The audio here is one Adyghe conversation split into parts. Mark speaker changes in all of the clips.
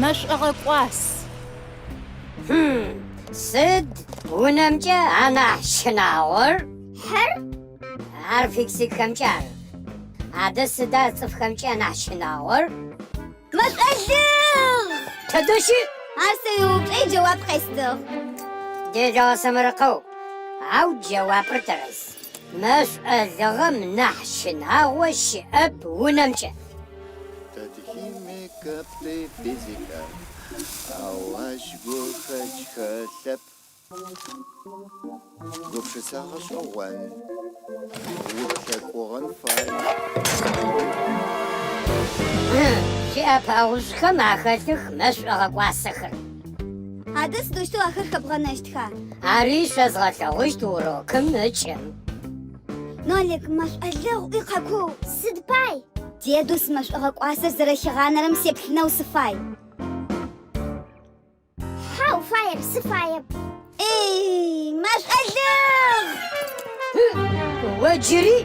Speaker 1: Мэшӏогъэкӏуас.
Speaker 2: Сыд унэмкӏэ анахь щынагъор?
Speaker 3: Хьэр?
Speaker 2: Ар фиксикхэмкӏэ ары. Адэ сыда цӏыфхэмкӏэ анахь щынагъор?
Speaker 3: Мэшӏолыгъ!
Speaker 2: Тыдэ щыӏ?
Speaker 3: Ар сэ уиупчӏэ иджэуап къестыгъ.
Speaker 2: Делэгъэ сэмэркъэу, ау джэуапыр тэрэз. Мэшӏолыгъэм нахь щынагъо щыӏэп унэмкӏэ.
Speaker 4: Тэ тыхимикэп, тыфизикэп, ау ащ гухэкӏ хэлъэп. Гупшысэ гъэшӏэгъон, уплъэкӏугъэн фай.
Speaker 2: Шъуиӏэпыӏэгъушӏухэм ахэлъых мэшӏогъэкӏуасэхэр.
Speaker 3: Адэ сыдэущтэу ахэр хэбгъэнэщтха?
Speaker 2: Ари шъозгъэлъэгъущт урокым ыкӏэм.
Speaker 3: Нолик, мэшӏолыгъ ӏуи къэкуу. Сыд пай? Дедус мэшӏогъэкӏуасэр зэрэхигъанэрэм сеплъынэу сыфай. Хьау, фаеп, сыфаеп. Эй, мэшӏолыгъ!
Speaker 2: О джыри?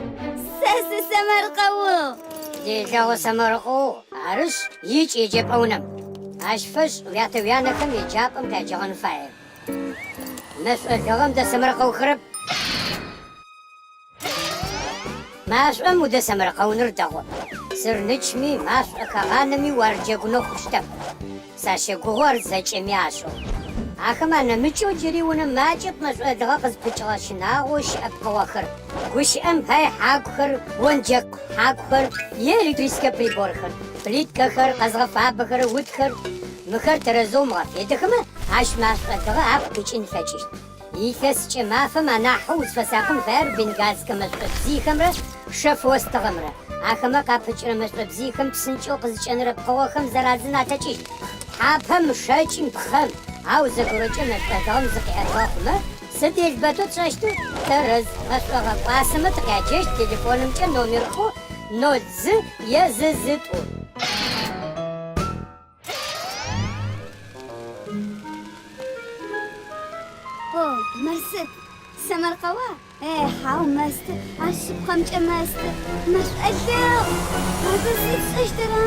Speaker 3: Сэ сысэмэркъэугъ.
Speaker 2: Делэгъо сэмэркъэу, арышъ, икӏ еджэпӏэ унэм. Ащ фэшӏ уятэ-уянэхэм еджапӏэм къяджэгъэн фае. Мэшӏолыгъэм дэсэмэркъэухэрэп. Машӏом удэсэмэркъэуныр дэгъоп. Сырнычми, машӏо хэгъанэми уарыджэгунэу хъущтэп. Сащэгугъы ар зэкӏэми ашӏэу. Ахэм анэмыкӏэу джыри унэм макӏэп мэшӏолыгъэ къызпыкӏыгъэ щынагъоу щыӏэ пкъыгъохэр. Гущыӏэм пае хьакухэр, онджэкъ хьакухэр е электрическэ приборхэр, плиткэхэр, къэзгъэфабэхэрэ утхэр. Мыхэр тэрэзэу умыгъэфедэхэмэ, ащ машӏолыгъэ апкъ къикӏын ылъэкӏыщт. Илъэсыкӏэ мафэм анахьэу узфэсакъын фаер бенгальскэ мэшӏобзыйхэмрэ шэф остыгъэмрэ. Ахэмэ къапыкӏырэ мэшӏобзыйхэм псынкӏэу къызыкӏэнырэ пкъыгъохэм зэрадзын алъэкӏыщт. Тхьапэм, шэкӏым, пхъэм. Ау зэгорэкӏэ мэшӏолыгъэм зыкъиӏэтыгъэ хъумэ, сыд елбэтэу тшӏэщтыр? Тэрэз, мэшӏогъэкӏуасэмэ тыкъяджэщт телефонымкӏэ номерхэу ноль зы е зы зы тӏу.
Speaker 3: О, мыр сыд? Сэмэркъэуа? Э, хьау, мэсты. Ар шъыпкъэмкӏэ мэсты. Мэшӏолыгъ! Адэ сыд сшӏэщтыр, а?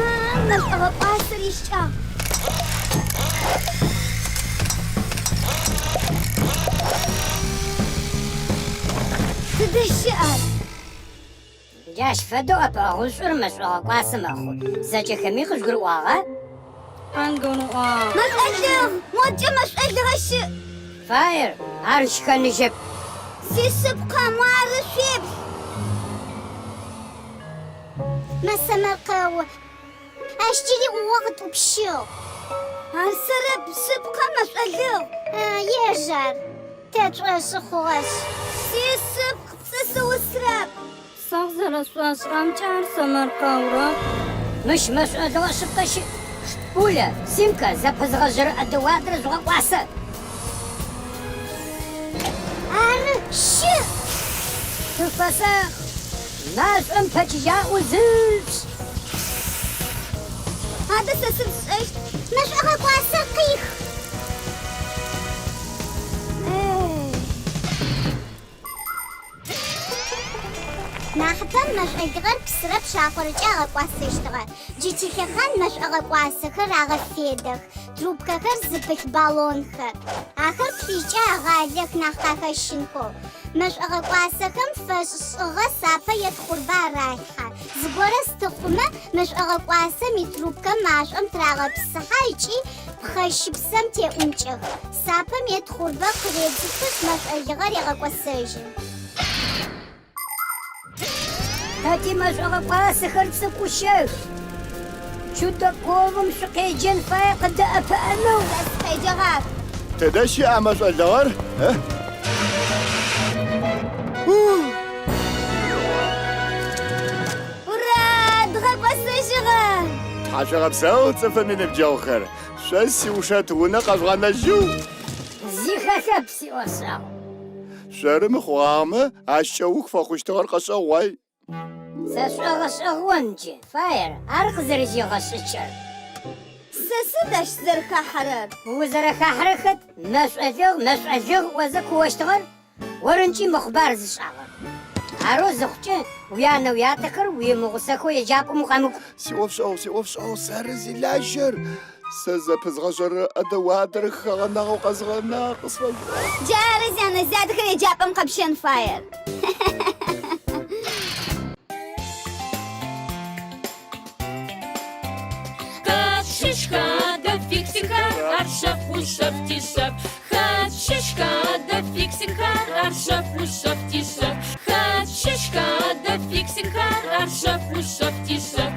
Speaker 3: Мэшӏогъэкӏуасэр ищыкӏагъ. Тыдэ щыӏ ар?
Speaker 2: Джащ фэдэу ӏэпыӏэгъушӏур мэшӏогъэкӏуасэ мэхъу. Зэкӏэхэми къыжъугурыӏуагъа?
Speaker 1: Къангурыӏуагъ.
Speaker 3: Мэшӏолыгъ! Модкӏэ мэшӏолыгъэ щыӏ!
Speaker 2: Фаер, ар щхэныжьэп.
Speaker 3: Сишъыпкъэ, муары шъуеплъ! Мэсэмэркъэу. Ащ джыри ӏугъо къытӏупщыгъ. Ар сэрэп, шъыпкъэ мэшӏолыгъ. Ежь ар, тэ тшӏошъы хъугъэшъ. Сишъыпкъ, пцӏы сыусрэп.
Speaker 1: Сэ къызэрэсшӏошӏырэмкӏэ ар сэмэркъэурэп.
Speaker 2: Мыщ мэшӏолыгъэ шъыпкъэ щыӏ. Шпуля, Симка, зэпызгъэжъырэ ӏэдэ-уадэр жъугъэкӏуасэ.
Speaker 3: Ары, щыӏ.
Speaker 2: Шъуфэсакъ! Машӏом пэчыжьаӏоу зышъушӏ!
Speaker 3: Адэ сэ сыд сшӏэщт? Мэшӏогъэкӏуасэр къих! Нахьыпэм мэшӏолыгъэр псырэ пшахъорэкӏэ агъэкӏуасэщтыгъэ. Джы тилъэхъан мэшӏогъэкӏуасэхэр агъэфедэх, трубкэхэр зыпылъ баллонхэр. Ахэр плъыжькӏэ агъалэх нахь къахэщынхэу. Мэшӏогъэкӏуасэхэм фэшӏ шӏыгъэ сапэ е тхъурбэ аралъхьэ. Зыгорэ сты хъумэ, мэшӏогъэкӏуасэм итрубкэ машӏом тырагъэпсыхьэ ыкӏи пхъэ щыпсэм теӏункӏэх. Сапэм е тхъурбэ къыредзыхышъ, мэшӏолыгъэр егъэкӏосэжьы.
Speaker 2: Тэ тимэшӏогъэкӏуасэхэр цӏыкӏущэх. Чудаковым шъукъеджэн фае къыдэӏэпыӏэнэу.
Speaker 3: Сэ сыкъеджэгъах.
Speaker 4: Тыдэ щыӏа мэшӏолыгъэр?
Speaker 3: Ура! Дгъэкӏосэжьыгъэ!
Speaker 4: Тхьашъуегъэпсэу, цӏыфым иныбджэгъухэр! Шъо сиушэт унэ къэжъугъэнэжьыу!
Speaker 2: Зи хэлъэп, сиӏофшӏэгъу.
Speaker 4: Шъоры мыхъугъагъэмэ, ащ кӏэух фэхъущтыгъэр къэшӏэгъуай.
Speaker 2: Сэ сшӏогъэшӏэгъон джы, Фаер, ар къызэрызигъэшӏыкӏэр.
Speaker 3: Сэ сыд ащ сызэрыхахьэрэр?
Speaker 2: Узэрэхахьэрэр хэт? Мэшӏолыгъ, мэшӏолыгъ ыӏозэ куощтыгъэр? Орынкӏи мыхъуба ар зышӏагъэр. Арэу зыхъукӏэ, уянэ-уятэхэр уимыгъусэхэу еджапӏэм укъэмыкӏу.
Speaker 4: Сиӏофшӏэгъу, сиӏофшӏэгъу, сэры зилажьэр. Сэ зэпызгъэжъэрэ ӏэдэ-уадэр хэгъэнагъэу къэзгъэнагъ, къысфэжъугъэгъу.
Speaker 3: Джары зянэ-зятэхэр еджапӏэм къэпщэн фаер.
Speaker 5: Хэт щыщха адэ фиксикхэр, ар шъэф ушъэф тишъэф. Хэт щыщха адэ фиксикхэр, ар шъэф ушъэф тишъэф. Хэт щыщха адэ фиксикхэр, ар шъэф ушъэф тишъэф.